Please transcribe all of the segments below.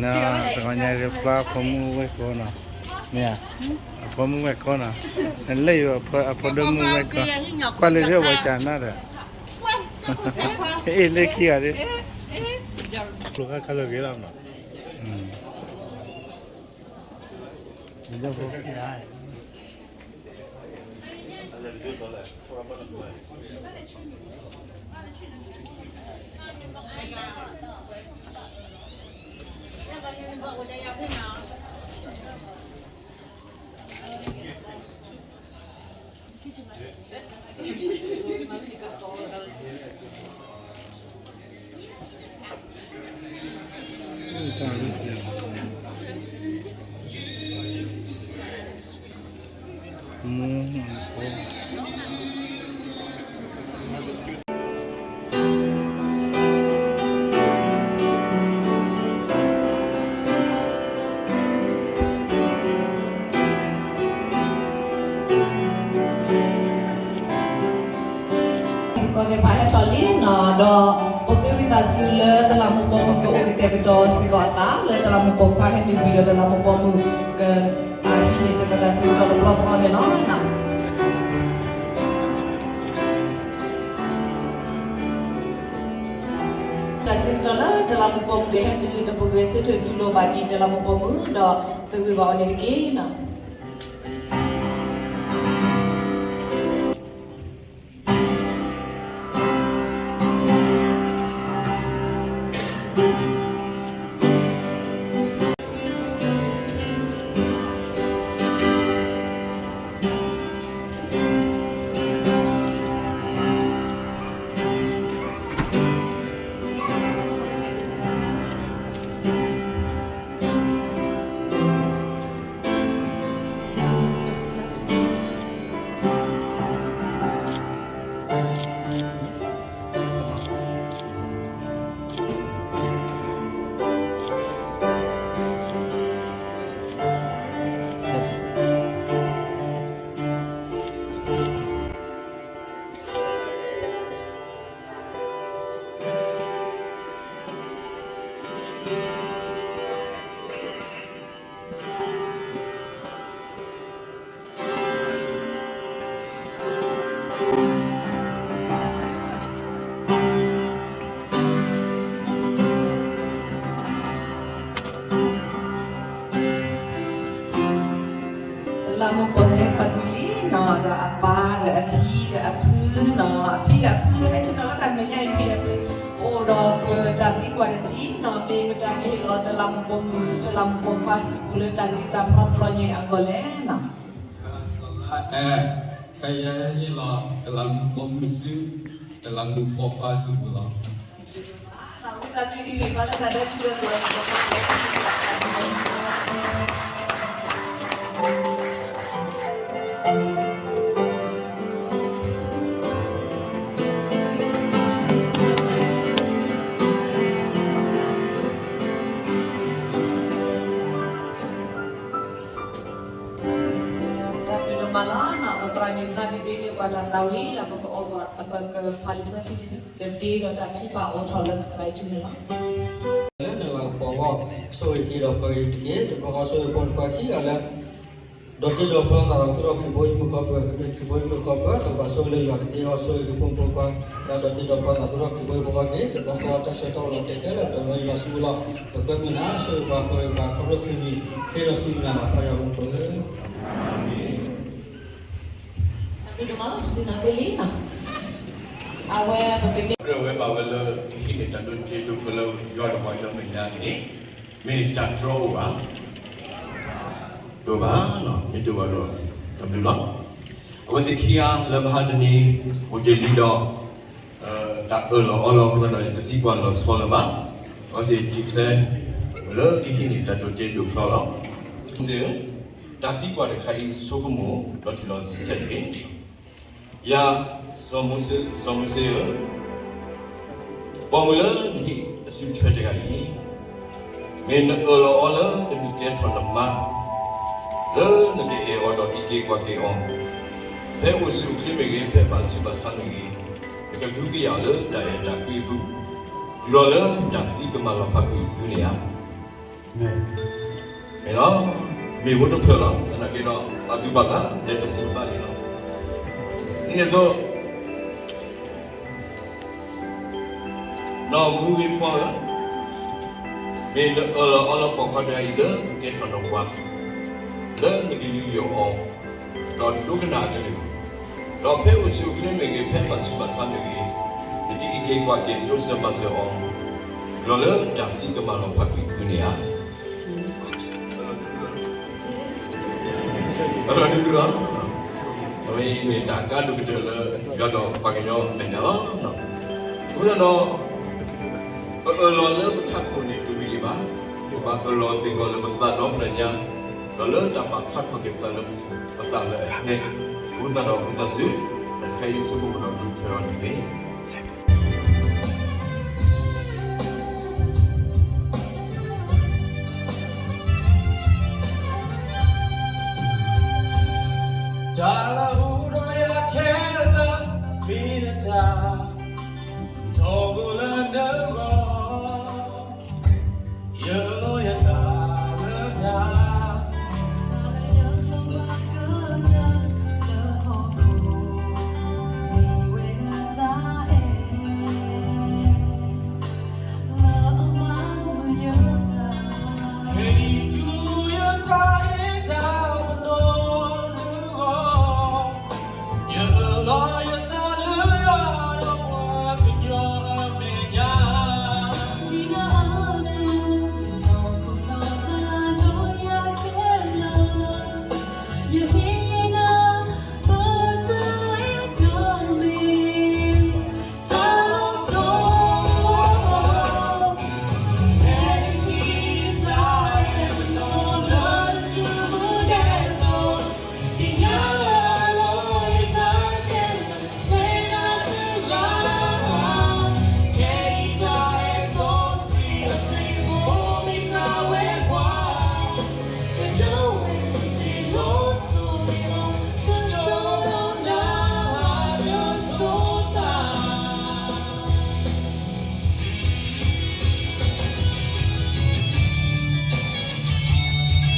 တဂီၤညါဒီးပျၢ်အဖိမုၣ်ဝဲၢ်ကိနီၤ, မ့ၢ်ဧါ, အဖိမုၣ်ဝဲၢ်ကိနီၤ, လၢယအဖိဒိၣ်မုၣ်ဝဲၢ်ကိ, ကွၢ်လၢလၢဝဲကနၣ်ဒီး, အ့ၣ်လၢခံဂၤဒ်, ကျိခါခါလၢဂ့ၤလီၤနီၤ. ကီၢ်သ့ၣ်တဖၣ်ဟဲထီၣ်လံနီၤ, ဒီးပဃ့ဝံသးစူၤလၢတလးမူးပိာ်မုၣ်ကအိၣ်ကတဲာ်ကတီၤစ့ၢ်ကီးအသး လၢတလးမူးပိာ်ခွါဟဲနုာ်ဝံၤဒီးတလးမူးပိာ်မုၣ်က ဟံးန့ၢ်စ့ၢ်ကီးတၢ်ဆၢကတီၢ်တဘျီဃီန့ၣ်လီၤ. တၢ်ဆၢကတီၢ်လၢတလးမူးပိာ်မုၣ်ကဟဲနုာ်ဒီးပဂဲၤဆၢထၢၣ်တူၢ်လိာ်ဘၣ်ဒံးတလးမူးပိာ်မုၣ်ဒီးသဂၢၢ်ဘၣ်အီၤန့ၣ်တက့ၢ်နီၤ. တလးမူးပိာ်မုၣ်ဟဲထီၣ်တုၤလံနီၤ, ဒီးအပၢ်ဒီးအဖံဒီးအဖုနီၤ, အဖံဒီးအဖုဟဲဆ့ၣ်နီၤလီၤတၢ်မဲာ်ညါအံၤ ဖံဒီးအဖု အိၣ်ဒီးပတၢ်သံကွၢ်တထံၣ်နီၤ, မ့ၢ်မတၤကဟ့ၣ်လီၤတလးမူးပိာ်မုၣ်ဆူတလးမူးပိာ်ခွါဆူပူၤလၢတၢ်သံတၢ်ပျီပျီညါအံၤအဂီၢ်လဲၣ်နီၤ. အဲ ခဲအံၤဟ့ၣ်လီၤတလးမူးပိာ်မုၣ်ဆူ တလးမူးပိာ်ခွါဆူပူၤလီၤ. တၢ်ဘျုးဒိၣ်မးလီၤနီၤ, ပသရၣ်န့ၣ် သနာ်က့ဒ်န့ၣ် ပှၤတၢ်သးဝံၣ်လၢပကအီၣ်ဘၣ် ပကဖးလံာ်စီဆှံကတ့ဒီးတၢ်ထံၣ်ဘၣ်အိၣ်ထီၣ်လၢပသရၣ်အံၤန့ၣ်လီၤ. လၢနလၤကပီၤအဂီၢ် ဆိၣ်ဂ့ၤက့ၤဒီးပှၤဂ့ၤတက့ၢ်. တဘျီဃီဆိၣ်ဂ့ၤဖိတခွါခံဂၤလၢ ဒီးတ့ဒီးဖျီသးဒီး သူၣ်ထီၣ်ခရံာ်ဖိဟံၣ်မုၢ်ဃီပၢၤ ခရံာ်ဖိဟံၣ်မုၢ်ဃီပၢၤ ဒီးပှၤဆိၣ်ဂ့ၤလၢယွၤကသ့အဂီၢ် ဆိၣ်ဂ့ၤက့ၤဖိမုၣ်ဖိခွါ ဒီးတ့ဒီးဖျီသး သူၣ်ထီၣ်ခရံာ်ဖိဟံၣ်မုၢ်ဃီပၢၤန့ၣ် တဘျီဃီတၢ်ဆၢကတီၢ်အိၣ်လီၤတဲာ်ခဲလၢာ် ဒီးလၢယွၤစုပူၤလီၤ. ပဃ့မုၢ်နၤဆိၣ်ဂ့ၤပှၤ ပှၤခီဖျိခရံာ်န့ၣ် ဃ့ဒီးစံးမုၢ်နၤဘၣ် ဖးယွၤမူခိၣ်ဧၢ. အဝဲ ပကတဲ ရၢၢ်ဝဲဘၣ်ဝဲလၢ ကဟံးန့ၢ်တၢ်ဒိးတ့ဒိးဖျီလၢ ယွၤဒီးပှၤကညီမဲာ်ညါန့ၣ် မ့ၢ်တၢ်တြီအိၣ်ဧါ. တအိၣ်ဘၣ်, မ့ၢ်တအိၣ်ဘၣ်ဒီး တၢ်ဘျုးလီၤ. အဝဲသ့ၣ်ခံဂၤလၢမဟါတနံၤ အိၣ်တ့ၢ်လံဒီး တၢ်အၢၣ်လီၤအီလီၤအဃိသတးဒီး ယတသံကွၢ်လီၤဆီလၢၤဘၣ်. အဝဲသ့ၣ်ထံၣ်ကျဲ လၢကဟံးန့ၢ်တၢ်ဒိးတ့ဒိးဖျီလီၤ. စ့ၢ် တၢ်သံကွၢ်တခါအံၤ ဆိကမိၣ်လီၤတံၢ်လီၤဆဲးတက့ၢ်. ယၤ စီၤမိၤၡ့ဧၢ, ပိာ်မုၣ်လၢနဟံၣ်အစုထွဲတဂၤအံၤ မ့ၢ်နအၢၣ်လီၤအီလၢနကကဲထီၣ်နမါ လၢနကအဲၣ်အီၤဒီးအံးက့ၤကွၢ်က့ၤအီၤ ဖဲအိၣ်ဆူၣ်အိၣ်ချ့မ့ၢ်ဂ့ၤ ဖဲဘၣ်ဆူးဘၣ်ဆါမ့ၢ်ဂ့ၤ, နကဒုးကယၤအီၤလၢတၢ်အဲၣ်တၢ်ကွံအပူၤ တုၤလီၤလၢတၢ်သံကမၤလီၤဖးကွံာ်အသုးန့ၣ်ဧါ. မ့ၢ်လီၤ, မ့ၢ်ဝဲတဖျၢၣ်လီၤ. သနာ်က့ဒီး ပာ်သူၣ်ပာ်သး လဲၤတစိၤသးန့ၣ်လီၤ. ဒ်န့ၣ်အသိး နီၢ်မူဂ့ၤဖီဧၢ, မ့ၢ်နအၢၣ်လီၤအီလီၤပိာ်ခွါတဂၤအံၤလၢကကဲထီၣ်နပှၤ, လၢနကယူးယီၣ်အီၤ, ဒီးဒိကနၣ်အကလုၢ်, ဒီးဖဲအိၣ်ဆူၣ်အိၣ်ချ့မ့ၢ်ဂ့ၤ, ဖဲဘၣ်ဆူးဘၣ်ဆါမ့ၢ်ဂ့ၤ, နကအံးက့ၤကွၢ်က့ၤ တိစၢၤမၤစၢၤအီၤ, ဒီးလၢတၢ်သံကမၣ်လီၤဖးကွံာ်သုန့ၣ်ဧါ. အလီၢ်ဒုးဒုးလီၤ. အဝဲအံၤမ့ၢ်တၢ်ကါဒိၣ်ကတၢၢ်လၢ ယွၤဒီးပှၤကညီမဲာ်ညါလီၤ. အဃိသတးဒီး ပအၢၣ်လီၤလၢပထးခိၣ်န့ၣ်တဝံၤဒံးဘၣ်, ပဘၣ်အၢၣ်လီၤစ့ၢ်ကီးလၢပသးဒီဖျၢၣ်ညါ, ဒီးလၢတၢ်ပာ်ဖျါထီၣ်က့ၤပသးလၢပသးလၢအဟဲ, အဃိသတးဒီး ပသးစူၤ တခါအံၤဆိကမိၣ်ဒီးဒုးထၢအီၤတက့ၢ်. တၢ်လၢအဟူဒီးယၤခဲလၢာ်, မ့ၢ်နတၢ်, ထီဘိလၢနဂီၢ်, ယလီၤယသးလၢနၤ, တၢ်လၢယလီၤဘၣ်ကတၢၢ်လၢဟီၣ်ခိၣ်, မ့ၢ်ဝဲဒၣ်တၢ်အဲၣ် လၢအမၤမုာ်ယသး, ဟဲအံၤတုၤယတၢ်အဲၣ်တၢ်ပနီၣ်လၢဂီၢ်, ယအၢၣ်လီၤယသးလၢယွၤဒီးပှၤကညီအမဲာ်ညါ, ဒ်နအၢၣ်လီၤ ယနီၢ်ခိနီၢ်သးဒီးယၤခဲလၢာ်, ယမ့ၢ်နၤ ပတၢ်အဲၣ်ကမ့ၢ် တၢ်လီၤဆီ ဒ်သုအၢၣ်လီၤတ့ၢ်လံသုသးလၢယွၤဒီးပှၤကညီအမဲာ်ညါ, ဒီးဒ်ထံကီၢ်ပ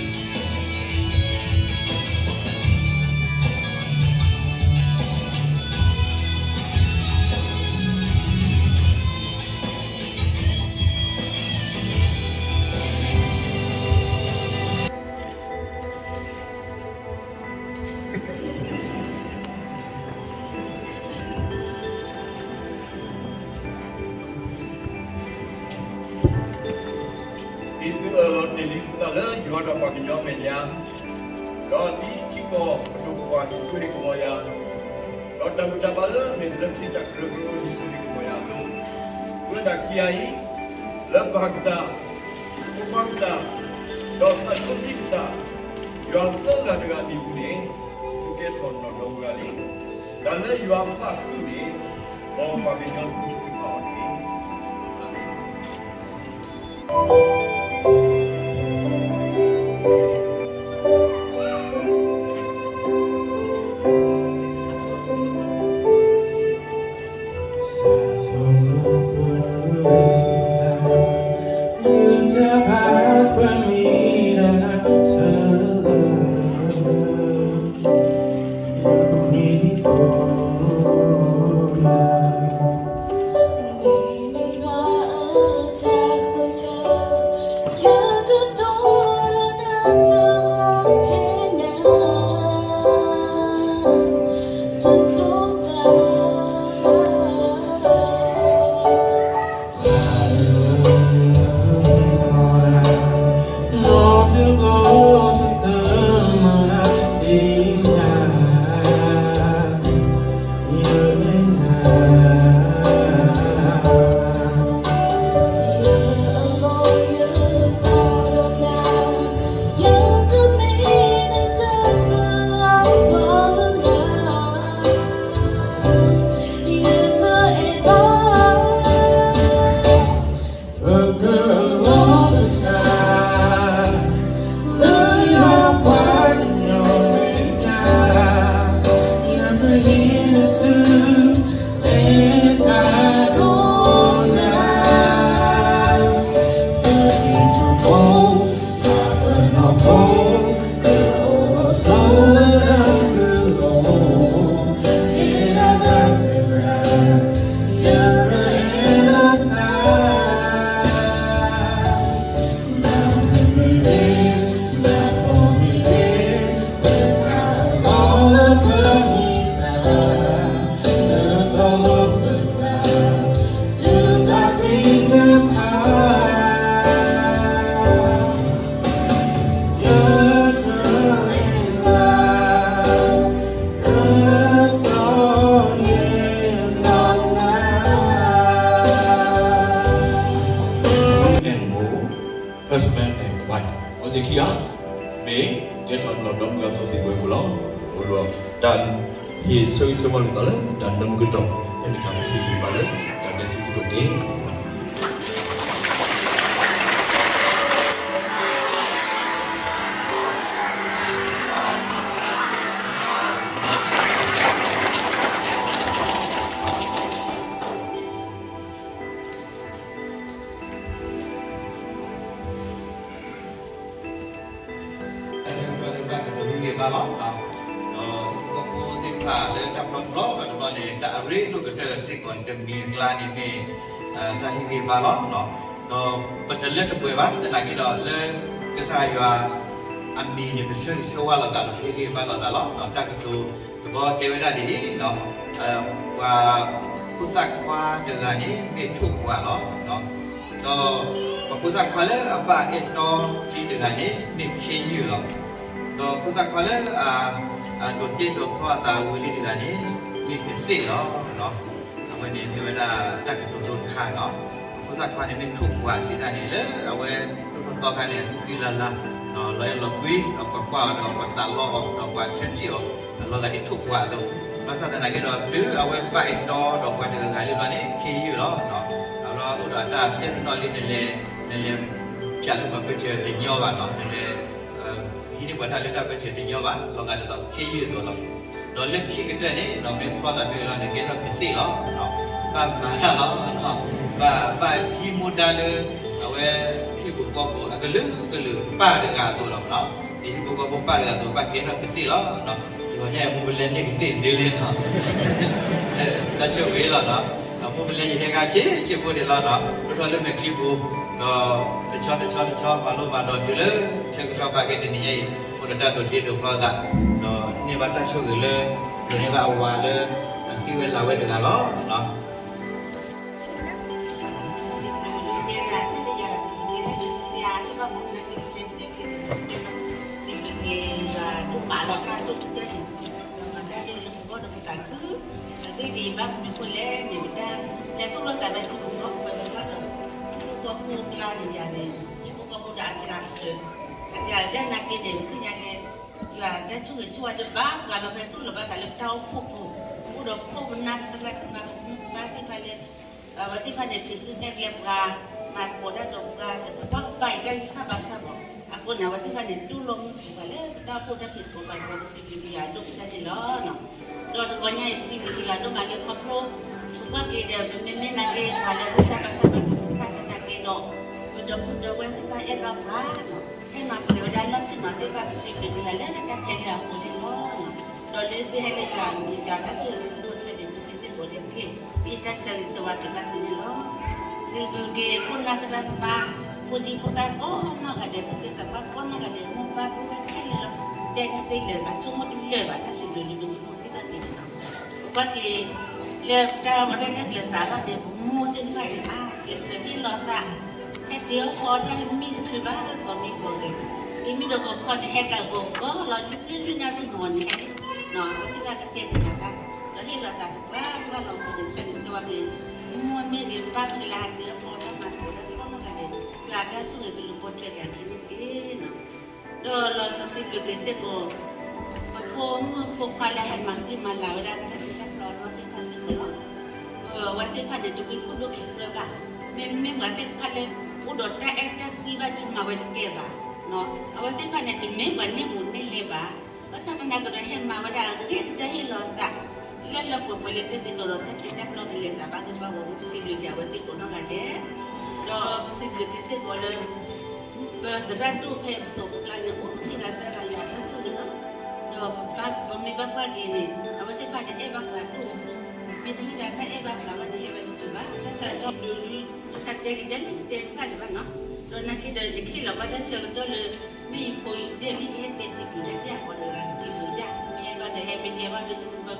ဒိၣ်ပပှၢ်အံၤ သုဟ့ၣ်ကမီၤယၤ, ဒီးတၢ်ဘူၣ်တၢ်ဘါလၢအမ့ၢ်လၢထံတၢ်ကရၢကရိအံၤ ယ့ၣ်ၡူးဟ့ၣ်ကမီၤယၤအသိး, အဃိသတးခံဂၤအံၤ, လၢပၢ်ကစၢ်, ဖိခွါကစၢ်, ဒီးသးစီဆှံကစၢ်, ယွၤသၢဂၤတဂၤအမံၤအပူၤန့ၣ်, သုကဲထီၣ်နီၢ်ဒီဝဲဂၤလံ. တၢ်လၢယွၤအပၢ်ဃုာ်န့ၣ်, မ်ပှၤကညီသုကဖးအီၤတက့ၢ်. အၤမ့ၣ်. Husband and wife အဝဲသ့ၣ်ခံဂၤ မ့ၢ်ကဲထီၣ်နီၢ်ဒီမုၣ်အသီသံၣ်ဘိဖိလီၤ. အိၣ်ဒီးတၢ် ဟ့ၣ်ဆၢဂ့ၤဆၢဝါလိာ်သးလၢတၢ်နၢမူကတီၢ် ဖဲန့ၣ်တၢ်ဟ့ၣ်ဂံၢ်ဘါလၢတၢ်ဒဲးစံၣ်သကိးတက့ၢ်. အဆၢကတီၢ်လၢဘၣ်ကတိၤဟ့ၣ်ဂံၢ်ဘါလီၤ. ဒီးဟံၣ်ဖိဃီဖိသ့ၣ်တဖၣ်လၢတၢ်ဖျီတဘျီဘၣ်တဘျီန့ၣ် တၢ်အရ့ဒိၣ်ကတၢၢ်စ့ၢ်ကီးန့ၣ် တမံၤအကျါန့ၣ်မ့ၢ် တၢ်ဟ့ၣ်ဂံၢ်ဘါလီၤ. ဒီးပတလၢတပှဲၤဘၣ် သနာ်က့ဒီးလၢကစၢ်ယွၤအမံၤန့ၣ် ပဆၢဂ့ၤဆၢဝါလိာ်သးဒီးဟ့ၣ်ဂံၢ်ဘါလိာ်သးလီၤ. ဒီးတၢ်ကတိၤတဘျီတဲဝဲဒၣ်ဒ်အံၤ, ပှၤဖိသၣ်ခွါတဂၤန့ၣ် မ့ၢ်ထိၣ်ပှၢ်လီၤ. ဒီးပှၤဖိသၣ်ခွါလၢအဘၣ်အဲၣ်တီလံတဂၤန့ၣ် မ့ၢ်ခ့ယုၢ်လီၤ. ဒီးဖိသၣ်ခွါလၢအ ဒိးတ့ဒိးဖျီအသးဝံၤလံတဂၤန့ၣ် မ့ၢ်ကသ့ၣ်လီၤ. အဝဲန့ၣ်မ့ၢ်ဝဲဒၣ်တၢ်ကတိၤဒိတခါနီၤ. ဖိသၣ်ခွါန့ၣ်မ့ၢ်ထိၣ်ပှၢ်စံးတၢ်န့ၣ် လၢအဝဲဒိၣ်ထီၣ်သီခါန့ၣ် အဃံဃံလၤလၤ လီၤအဲၣ်လီၤကွံ ဒီးပှၤကွၢ်အီၤဒီးပှၤသးလီအီၤ ဒီးပှၤဆၢထံၣ်အီၤ အလီၤဂာ်ဒ်ထိၣ်ပှၢ်အသိး, ဘၣ်ဆၣ်သနာ်က့ဒီး တုၤအဝဲဘၣ်အဲၣ်တီဒီးပှၤတဂၤဂၤလံဘျီန့ၣ် ခ့ယုၢ်လီၤ. အဝဲအိၣ်ဒီးတၢ်စဲတနီၤလံ နလဲၤ နလဲၤဖျါလၢပှၤပၢဆှၢတညီဘၣ်နီၤ, နလဲၤ ဟံးန့ၢ်ပှၤတၢ်လၢတၢ်ပၢဆှၢတညီဘၣ်, လီၤဂာ်ဒ်သိးခ့ယုၢ်အသိးလီၤ. ဒီးလၢခံကတၢၢ်န့ၣ် မ့ၢ်ဖျီသးဖဲအံၤလီၤန့ၣ် ကဲထီၣ်ကသ့ၣ်လီၤ. ဘၣ်မၤတၢ်လီၤ, ဘၣ် ဘၣ်ဟံးမူဒါလၢ အဝဲဟံၣ်ဖိဃီဖိအကလုာ်ကလုာ် ပၢ်တဂၤအသိးလီၤ. ဒ်ဟံၣ်ဖိဃီဖိပၢ်တဂၤအသိး ဘၣ်ကဲထီၣ်ကသ့ၣ်လီၤ. တဂီၤညါအံၤ မိၢ်ပလဲန့ၢ်ကသ့ၣ်ဒ်လဲၣ်နီၤ, တၢ်ဆိၣ်ဂ့ၤလီၤနီၤ. မိၢ်ပလဲယဟဲဂၤဆ့ဆ့ဖိန့ၣ်လီၤနီၤ, ဒိၣ်ထီၣ်လၢမဲာ်ချံပူၤ ဒီးတဆီတဆီတဆီ မၤလိမၤဒိးတုၤလၢဆၢကတီၢ်ဘၣ်က့ၤတနံၤညါအံၤ အိၣ်ဒီးတၢ်ဒိးတ့ဒိးဖျီသး, ဒီးန့ၢ်ဘၣ်တၢ်ဆိၣ်ဂ့ၤလၢ ဒိးန့ၢ်ဘၣ်အဝၤလၢ အဃံဝဲလၤဝဲတဂၤလီၤ. စံးဘျုးက့ၤယွၤဒိၣ်မးလီၤ တၢ်ဒိၣ်ကတၢၢ်န့ၣ် ဒီးမၤတၢ်ဒိၣ်လၢပဂီၢ်ဒီးပသးခု, အဂ့ၢ်ဒ်အံၤ ဘၣ်မနုၤအဃိလဲၣ်န့ၣ် ပတၢ်လဲၤသိၣ်လိသးဘၣ်ထံပူၤနီၤ ပှၤတဖၣ်ဒီး ဟံၣ်ဖိဃီဖိအကျါန့ၣ်ယၤန့ၣ် ဟံၣ်ဖိဃီဖိဒီးအစှၤကတၢၢ်, အစှၤကတၢၢ်နာ်က့န့ၣ် ပသ့ၣ်ညါလၢ ယွၤတၢ်ဆိၣ်ဂ့ၤဆိၣ်ဝါလၢဘၣ်ပှၤလီၤ ဖဲသိၣ်လိဘၣ်သးလၢတၢ်အိၣ်ဖှိၣ်ပူၤ, အိၣ်ဒီးခိၣ်ပနၢ်သရၣ်သမါ ပမူပဒါသ့ၣ်တဖၣ်လၢ အဝဲသ့ၣ်တဖၣ်န့ၣ် ထုးစုနဲၣ်ကျဲပှၤ မၤသကိးတၢ်ဒီးပှၤ တပှၤကပၤအံၤတၢ်ဂံၢ်စၢ်ဘါစၢ်ဘီၣ် အဃိန့ၣ် အဝဲသ့ၣ်တဖၣ်န့ၣ် တူၢ်လိာ်မုာ်ပှၤလၢပတၢ်အိၣ်ဖှိၣ်တၢ်ဖံးသကိးပှၤသကိး ပစံးဘျုးက့ၤယွၤအဒိၣ်ကတၢၢ်န့ၣ်လီၤ. ဒီးတဂီၤညါအံၤ ပစံးဘျုးက့ၤယွၤဒိၣ်မးလၢခီဖျိ ပကွၢ်က့ၤဒီး ပမ့မ့ၢ်နာ်က့ ပှၤလၢဂံၢ်စၢ်ဘါစၢ်ဘၣ်သ့ၣ်တဖၣ်သနာ်က့ဒီး ပဒီပုၢ်ဒီဝဲၢ်သ့ၣ်တဖၣ်အဲၣ်ဘၣ်ပှၤ ဟဲမၤပှဲၤဝဲဒၣ်လီၢ်ဆ့ၣ်နီၤသ့ၣ်တဖၣ် ပစံးဘျုးက့ၤယွၤလၢတၢ်ခဲလၢာ်အပူၤန့ၣ်လီၤ. ဒီးလၢသုဟဲလၢယွၤအမံၤ ယွၤတၢ်ဆိၣ်ဂ့ၤဒိၣ်ထဲန့ၣ် သုတံၤသကိးတက့ၢ် မ့ၢ်တၢ်ဆၢဂ့ၤဆၢဝါက့ၤဘၣ်သုန့ၣ်လီၤ. စံးဘျုးက့ၤခိၣ်နၢ်သရၣ်သမါ ဖိဒံဖိသၣ်ကိးနီၢ်ဂၤဒဲး သူၣ်က့သးပှၢ်ကိးနီၢ်ဂၤဒဲး မိၢ်ပၢ်ဖိဝဲခဲလၢာ်လီၤ. တဲတသ့လၢၤဘၣ် ဆိကမိၣ်တလၢာ်ဘၣ် တၢ်စံးဘျုးန့ၣ်မ့ၢ်ဆိကမိၣ်က့ၤထီၣ်က့ၤန့ၣ်လီၤ. ပကွၢ်က့ၤ လၢတၢ်ရဲၣ်တၢ်ကျဲၤစးထီၣ်န့ၣ် ပမိၢ်သ့ၣ်တဖၣ်န့ၣ် အါ ကျဲးစၢးဟ့ၣ်လီၤသး ဟဲတ့အီၣ်ဖီတၢ်မ့ၢ်တချုးဘၣ် ကိးမံၤကိးဂၤ, မ့မ့ၢ်ဒီးကိးခီန့ၣ် ဟဲကၤဂီၤကီလီၤ လွံၢ်လွံၢ်နၣ်ရံၣ်မီၤန့ၣ် ဟဲန့ၣ် အဝဲသ့ၣ်တဖၣ်ကတဲန့ၢ်လီၤတၢ် ဒီးဟ့ၣ်လီၤသးသပှၢ်တဖၣ်လီၤ ပှၤန့ၣ် ဆၢဂ့ၤဆၢဝါက့ၤ မိၢ်မ့ၢ်ဂ့ၤ ပၢ်မ့ၢ်ဂ့ၤ လၢဟဲတ့အီၣ်ဖီတၢ်မၤသကိးတၢ်ကိးနီၢ်ဂၤဒဲး ယွၤတၢ်ဆိၣ်ဂ့ၤကလူၤပိာ်ထွဲက့ၤအခံန့ၣ်တက့ၢ်. ဒီးလီၤစီဆှံဘျုးက့ၤစ့ၢ်ကီး ပဖိမုၣ်ဖိခွါလၢဟဲမၤဂံၢ်မၤလၤဝဲဒၣ်တၢ်ဖံးတၢ်ဖျီအလီၢ်သ့ၣ်တဖၣ်စ့ၢ်ကီးလီၤ. အဝဲသ့ၣ်တဖၣ်န့ၣ် တဝံခိၣ်ဒိၣ်ခံဂၤဘၣ်. မ့မ့ၢ်ပှၤသ့ၣ်တဖၣ်လၢ အိၣ်ဒီးတၢ်အဲၣ်တၢ်ကွံဘၣ်ဒုးမၤဝဲတကဲဘၣ်. အဝဲသ့ၣ်တဖၣ်န့ၣ် တမ့ၢ်ပှၤန့ၢ်ဘူးန့ၢ်လဲဘၣ်. ဘၣ်ဆၣ်သနာ်က့ဒီး ဟဲမၤဝဲဒၣ်အဂ့ၢ်ကတၢၢ်ဟ့ၣ်လီၤသး လၢလၢပှဲၤပှဲၤလၢတၢ်ဒ်သိးဒီးတၢ်တ့တၢ်ဖျီကလဲၤသးဘၣ်ဂ့ၤဘၣ်ဝီၤ ပစံးဘျုးက့ၤအဝဲသ့ၣ်ကိးနီၢ်ဂၤဒဲး ဒီးပစံးဘျုးက့ၤစ့ၢ်ကီးလၢ ပသရၣ်ဒိၣ်ဖဲပစိၤပကျါန့ၣ် အိၣ်ခံဂၤသၢဂၤယွၤတၢ်ဆိၣ်ဂ့ၤလီၤ. ဒီးပမ့ၢ်ဘၣ်ကွၢ်က့ၤန့ၣ် အဝဲသ့ၣ်တဖၣ်န့ၣ် အဲၣ်ဘၣ်ဃးဒိၣ်, မ့ၢ်တမ့ၢ်ဒၣ်တၢ်အဲၣ်ဘၣ်ဃးဘၣ်န့ၣ် ဟဲဝဲတတုၤဘၣ်, တၢ်ဆၢကတီၢ်ဒိၣ်လံ, တၢ်တဲက့ၤယဲန့ၣ် တတဲတဖၣ်ဒံးဘၣ်နီၤ. ဒီးနာ်က့ဒီး ယကဟ့ၣ်လီၤဘၣ်တၢ်ဆၢကတီၢ်လၢ မ့ၢ်ယဖိယဒဲၣ် မ့ၢ်ကဟဲတဲစံးဘျုးတၢ်ကဲအဃိဒီး စံးဘျုးတၢ် မ့ၢ်ဟဲဘၣ်ဒီး ဟဲမ့ၢ်တဟဲဘၣ်ဒီး ယကဘၣ်ကျီၢ်ပတၢ်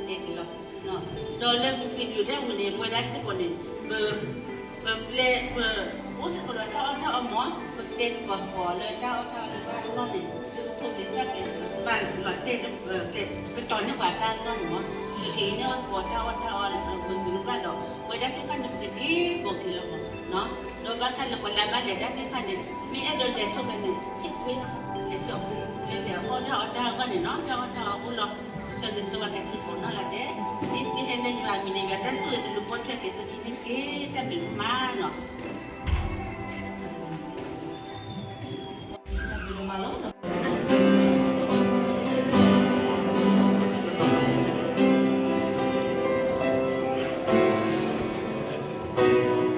တဲက့ၤလီၤ. ဒီးလၢပစံးဘျုးတၢ်ဝံၤန့ၣ် ပဝဲဒၣ်စ့ၢ်ကီးန့ၣ် ပ ပပျဲ ပအိၣ်စ့ၢ်ကီးဒီးတၢ်အီၣ်တၢ်အီမး, ပတဲသကိးသကိးလၢတၢ်အီၣ်တၢ်အီလၢတၢ်အီၣ်န့ၣ် လၢပဖိပလံၤတဖၣ်ကျဲးစၢးဘၣ်လီၤတဲာ်လၢ ကတီၤန့ၢ်ပှၤတၢ်အီၣ်န့ၣ်မး, ပကဟံးန့ၢ်အီၣ်သကိးတၢ်အီၣ်တၢ်အီ ပဂုာ်ဘၣ်ဒီး ပဝဲဒၣ်သ့ၣ်တဖၣ်န့ၣ် ပကက့ၤကိးက့ၤလီၤမး, ဒီးဘၣ်ဆၣ်လၢပှၤလၢအဘၣ်လဲၤတၢ်သ့ၣ်တဖၣ်န့ၣ် မ့ၢ်အဲၣ်ဒိးလဲၤဆိဖဲန့ၣ် ဟ့ၣ်ကွ့ လဲၤကၠီၣ်ပူၤ လၢလဲၤအီၣ်တၢ်အီတၢ်အီအဂီၢ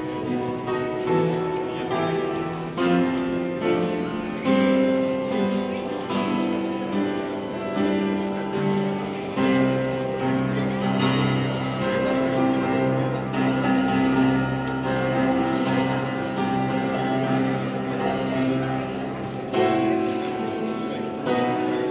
်န့ၣ်နီၤ, တၢ်အီၣ်တၢ်အီအိၣ်လီၤ. ဆၢဂ့ၤဆၢဝါက့ၤသု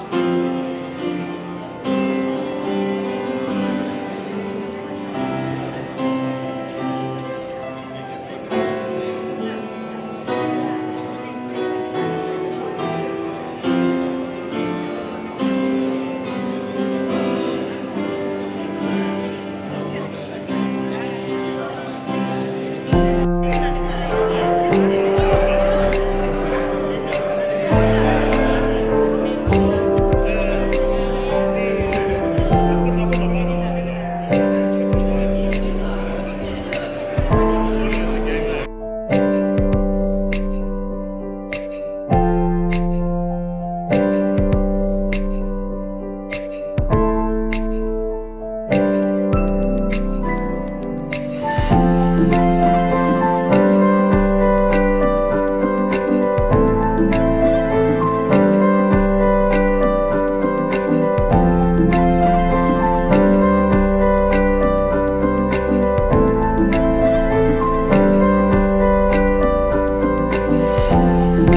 ကိးနီၢ်ဂၤဒဲး, ဒ်သ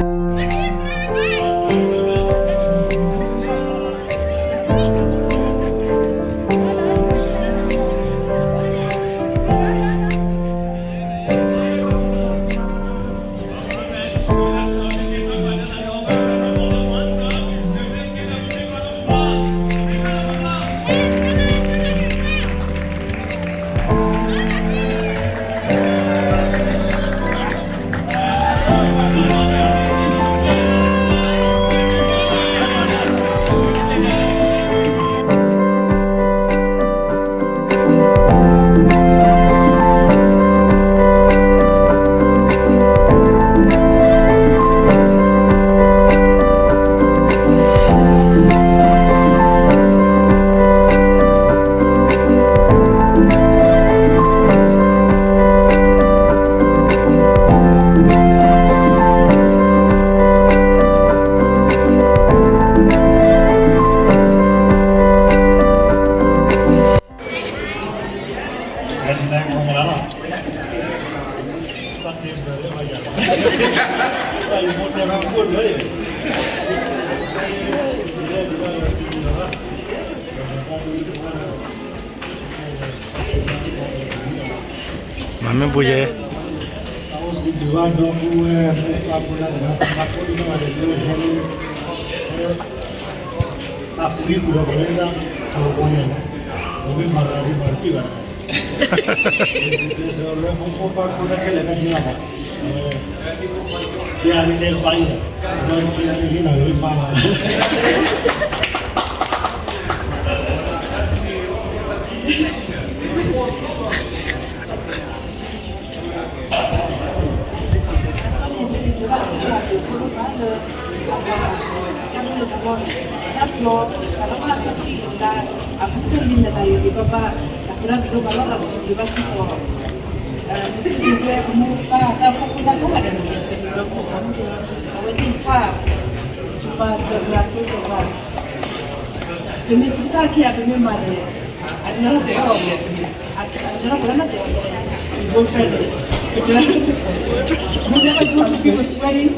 ုဟဲလၢယွၤအမံၤန့ၣ် ယွၤတၢ်ဆိၣ်ဂ့ၤကလူၤပိာ်ထွဲက့ၤသုခံန့ၣ်တက့ၢ်. တၢ်ဘျုးဒိၣ်မးနီၤ. တၢ်ဘျုးဒိၣ်မးလီၤ. မ့ၢ်ပူၤယဲ အပူၤဃုာ်ဒီးပဝဲဒၣ် အဝဲန့ၣ် ပဝဲမၤသးဒ်မၤတပှဲၤဘၣ်, ပဝဲမၤသးဒ်မၤတပှဲၤဘၣ်, အဝဲ တဲအါန့ၣ်တဲတပၢ်အံၤ, ဒီးတဲအါန့ၣ်န့ၣ် နၤဝဲပၢ်ဘၣ်. အဆိန့ၣ် ပစံးဘျုးဘၣ်ကစၢ်ယွၤအဘျုးအဖှိၣ်ဒိၣ်မးလၢ တၢ်ဘျုးလၢပဂီၢ်န့ၣ် တၢ်ပျီ စးထီၣ်ဘၣ်တၢ်ထံၣ်ကဒါ အဘူးကတၢၢ်လံနသးယံာ်ယံာ်ဘၣ်ဘၣ် အဃိတၢ်ဘျုးဒိၣ်မးလီၤ. ပစံးဘျုးဘၣ်စ့ၢ်ကီး မ့ၢ်တက့ၢ်လၢအမိၢ်ပၢ်တၢ်ဖှီၣ်ဖိတၢ်ကိးဂၤဒဲးန့ၣ် စံးဘျုးလၢပှၤ အဝဲသ့ၣ်တဖၣ် ပဘၣ်စၢၤပှၤကျိၣ်စၢၤပှၤ တမ့ၢ်ကစၢ်ခံဂၤ ပမ့ၢ်မၤန့ၣ် အတနီၤလၢတဲအီၤဘၣ်, အတနီၤလၢတဲအီၤဘၣ်, boyfriend န့ၣ် we never go to people's wedding.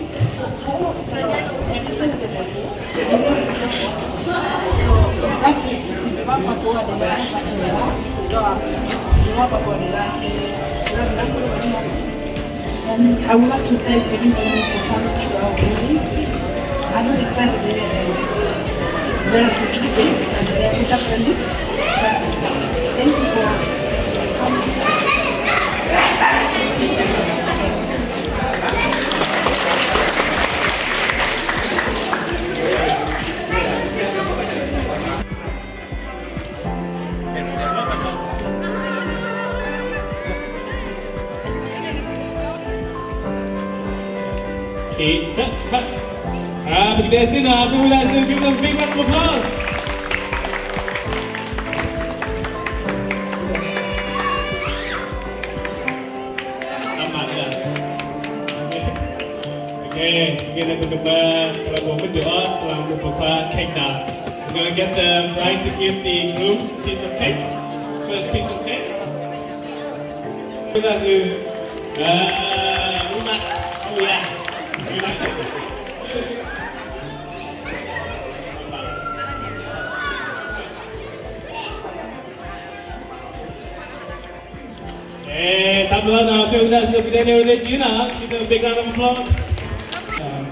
And I would like to thank everybody for coming to our wedding. I know it's Saturday and it's relatively late, and we are wake up early, but thank you for coming. Okay, cut, cut. အာ, ပကဒဲးစ့ၢ်နီၤ, ပဝဲဒၣ်စ့ၢ်, give them big round of applause. အမၤလၢ Okay, okay, ပကမၤ ပလၢမိၢ်ပဒိၣ်အီၤ, ပလၢမိၢ်ပခွါ cake နီၤ. We're gonna get the bride to give the groom piece of cake. First piece of cake. ဝဲဒၣ်စ့ၢ်, အ, ဝံၤမး, ဝံၤမး. အဲ, တၢ်ဘျုးနီၤ, ဖဲဝဲဒၣ်စ့ၢ် ပကဒဲးန့ၢ်ဝဲသ့ၣ်က့ၤနီၤ, give them a big round of applause.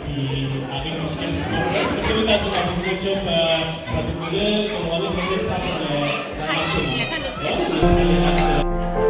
ဒီးအဒိၣ်ကစၢ် ဖဲဝဲဒၣ်စ့ၢ် ပကဆိပ, ပကလၢကမၤလၢပှဲၤလၢတၢ်လၢ တၢ်ဆိၣ်